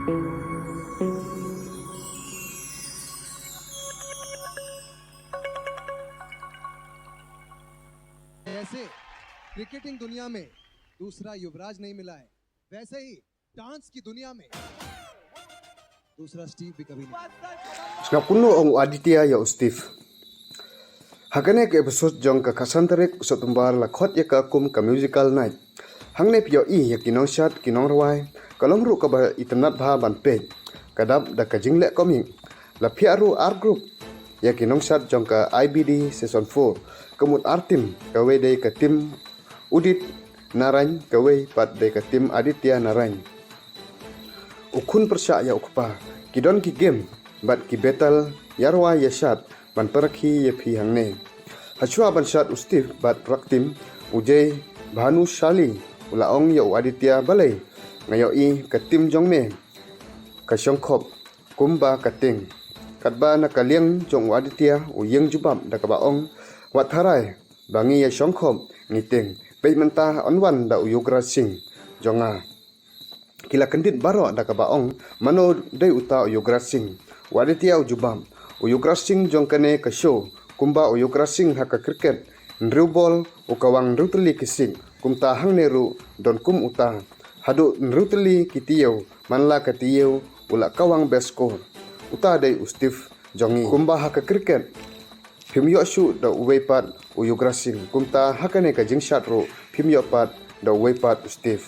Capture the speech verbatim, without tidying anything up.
जैसे क्रिकेटिंग दुनिया में दूसरा युवराज नहीं मिला है, वैसे ही डांस की दुनिया में दूसरा स्टीव भी कभी नहीं। Sngap kumno ong u Aditya ïa u Steve. Ha kane ka episode jong ka khatsan tarik u September la khot ïa ka kum ka musical night. Hangne phi ïohi ïa ki nongshad ki nongrwai, ka long ruh kaba itynnad bha ban peit. Ka dap da ka jingleh comic. La phiah ruh ar group ïa ki nongshad jong ka I B D season four. Ka mut ar team, kawei dei ka team Udit Narain, kawei pat dei ka team Aditya Narain. U khun pyrshah ïa u kpa, ki don ki game bad ki battle ïa rwai ïa shad ban pyrkhi ïa phi hangne. Hashwa ban shad u Steve bad raktim, u Jay Bhanu Shali u la ong ïa u Aditya, balei nga ïohi ka team jong me ka shongkhop kumba ka tieng. Katba na ka liang jong u Aditya u ïeng jubab da kaba ong, wat tharai ba ngi ïa shongkhop ngi tieng, peit mynta yn wan da u Yuvraj Singh jong nga. Ki la kyndit baroh da kaba ong, mano dei uta u Yuvraj Singh? U Aditya u jubab, u Yuvraj Singh jong kane ka show, kumba u Yuvraj Singh ha ka cricket, hynriew bol u kawang hynriew tylli ki sik, kumta hangne ruh don kum uta. Haduh hynriew tylli ki taïew, man la ka taïew u la kawang best score. Uta dei u Steve jong ngi. Kumba ha ka cricket phim ïoh shuh da uwei pat u Yuvraj Singh, kumta ha kane ka jingshad ruh phim ïoh pat da uwei pat u Steve.